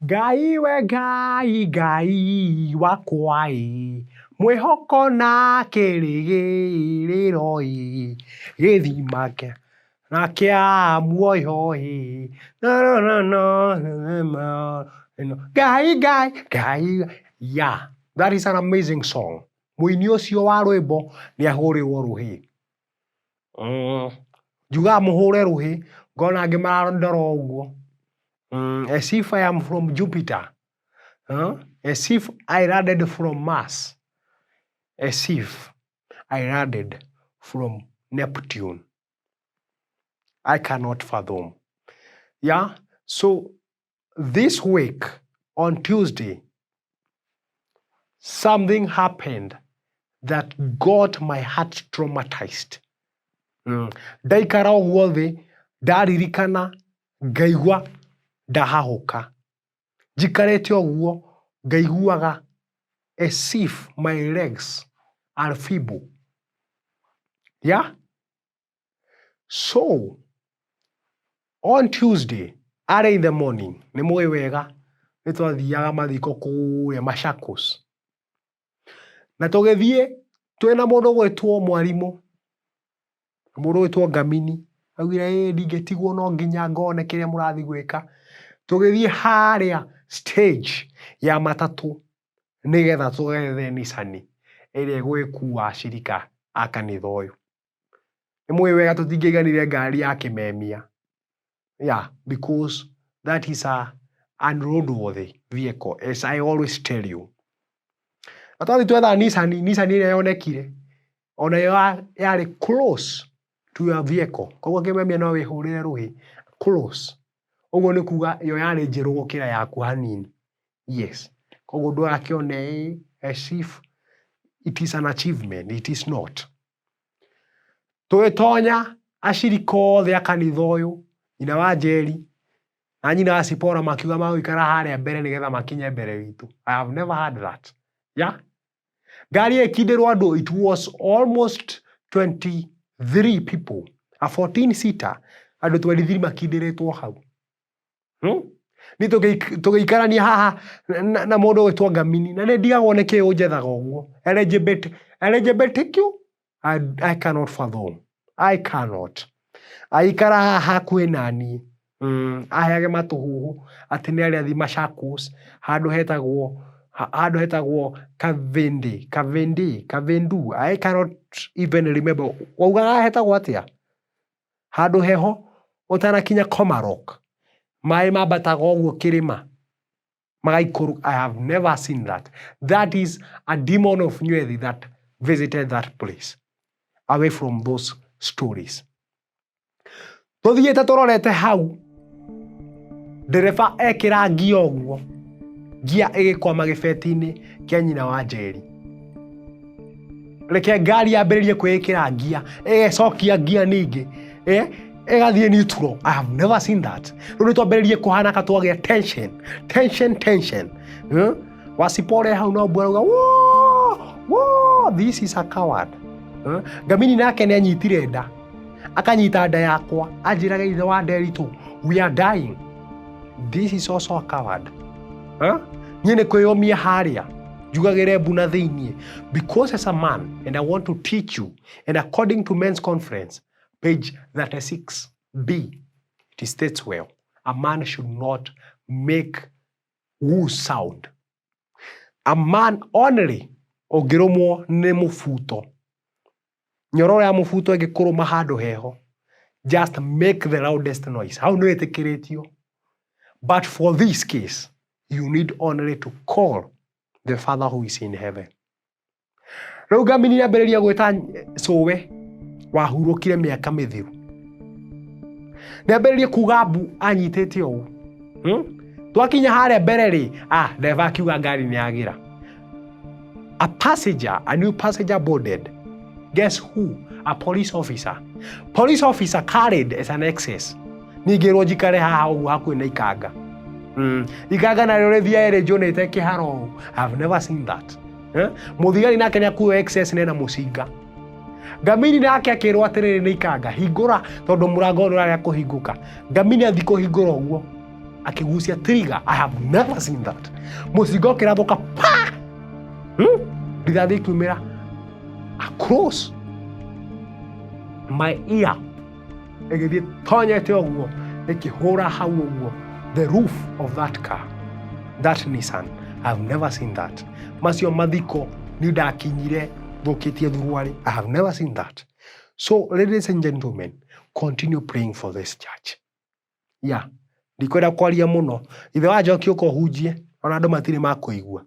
Ngai we Ngai, Ngai wakwa ĩ, mwĩhoko na kĩrĩgĩrĩro ĩ, gĩthima na kĩa muoyo ĩ, no no no no no, Ngai Ngai Ngai, yeah, that is an amazing song. Mũini ũcio wa rwĩmbo nĩ ahũrĩrwo rũhĩ. Njugaga mũhũre rũhĩ, ngona angĩ marandora ũguo. As if I am from Jupiter. Huh? As if I landed from Mars. As if I landed from Neptune. I cannot fathom. Yeah? So this week on Tuesday, something happened that got my heart traumatized. Ndaikara ũguo thĩ, ndaririkana, ngaigua ndahahũka. Njikarĩte ũguo, ngaiguaga as if my legs are feeble. Yeah? So, on Tuesday, early in the morning, nĩ mũĩ wega, nĩ twathiaga mathiko kũrĩa Machakos. Na tũgĩthiĩ twĩna mũndũ ũgwĩtwo mwarimũ, mũndũ ũgwĩtwo Ngamini, augire ĩ ndingĩtigwo no nginya ngone kĩrĩa mũrathiĩ gwĩka. Tũgĩthiĩ harĩa stage ya matatũ nĩgetha tũgethe Nissan ĩrĩa ĩgũgĩkua acirika a kanitha ũyũ. Nĩ mũĩ wega tũtingĩaiganire ngari ya kĩmemia. Yeah, because that is a unroadworthy vehicle, as I always tell you. Na twathiĩ twetha Nissan, Nissan ĩrĩa yonekire, ona yo yarĩ close to your vehicle. Koguo kĩmemia no wĩhũrĩre rũhĩ close. Ũguo nĩ kuga yo yarĩ njerũ gũkĩra yaku hanini. Yes. Koguo ndũgakĩone as if it is an achievement. It is not. Tũgĩtonya acirika othe a kanitha ũyũ, nyina wa Njeri na nyina wa Sipora makiuga magũikara harĩa mbere nĩgetha makinye mbere witũ. I have never heard that. Yeah? Ngari ĩkindĩrwo andũ, it was almost 23 people. A 14 seater, andũ 23 makindĩrĩtwo hau. Ni tũgĩikarania haha na mũndũ ũgwĩtwo Ngamini na nĩ ndigagwo nĩ kĩĩ ũnjethaga ũguo. LGBT, LGBTQ? I cannot fathom. I cannot. Aikara haha hakuhĩ na niĩ. Aheage matũhũhũ atĩ nĩ arĩ athiĩ Machakos handũ hetagwo handũ hetagwo Kavindi, Kavindi, Kavindu. I cannot even remember. Waugaga hetagwo atĩa? Handũ heho ũtanakinya Komarok. Maĩ mambataga ũguo kĩrĩma magaikũrũka. I have never seen that. That is a demon of Nywethi that visited that place. Away from those stories. Tũthiĩte tũrorete hau, ndereba ekĩra ngia ũguo, ngia ĩgĩkwama gĩbeti-inĩ kĩa nyina wa Njeri. Reke ngari yambĩrĩrie kwĩĩkĩra ngia, ĩgecokia ngia ningĩ, eh, ĩgathiĩ neutral. I have never seen that. Rĩu nĩ twambĩrĩrie kũhana ka twagĩa tension, tension, tension. Wasipore hau no mbura auga, "Woo, woo, this is a coward." Ngamini nake nĩ anyitire nda, akanyita nda yakwa, anjĩraga ithe wa Nderitũ, we are dying. This is also a coward. Huh? Niĩ nĩ kwĩyũmia harĩa njugagĩre mbu na thĩiniĩ, because as a man, and I want to teach you, and according to Men's Conference page 36B, it states well, a man should not make woo sound. A man only ũngĩrũmwo nĩ mũbuto, nyororo ya mũbuto ĩngĩkũrũma handũ heho, just make the loudest noise. Hau nĩ wĩtĩkĩrĩtio. But for this case, you need only to call the Father who is in heaven. Rĩu Ngamini nĩambĩrĩria gwĩta cũwe wahurũkire mĩaka mĩthiru. Nĩambĩrĩrie kuga mbu anyitĩte ũũ. Twakinya harĩa mbere rĩ, ndereba akiuga ngari nĩ yagĩra. A passenger, a new passenger boarded. Guess who? A police officer. Police officer carried as an excess. Ningĩrwo njikare haha ũguo hakuhĩ na ikanga. Ikanga narĩo rĩthiaga rĩnjũnĩte kĩharo ũũ. I've never seen that. Eh? Mũthigari nake nĩ akuo excess nena mũcinga. Ngamini nake akĩrwo atĩrĩrĩ nĩ ikanga, hingũra tondũ mũrango ũyũ nĩ ũrarega kũhingũka. Ngamini athiĩ kũhingũra ũguo. Akĩgucia trigger. I have never seen that. Mũcinga ũkĩrathũka pa! Rithathi ikiumĩra across my ear, ĩgĩthiĩ tonyete ũguo, ĩkĩhũra hau ũguo the roof of that car, that Nissan. I've never seen that. Macio mathiko nĩ ndakinyire thũkĩtie thuruarĩ. I have never seen that. So ladies and gentlemen, continue praying for this church. Yeah, ndikwenda kwaria mũno. Ithe wa Njoki, ũka ũhunjie, ona andũ matirĩ makũigua.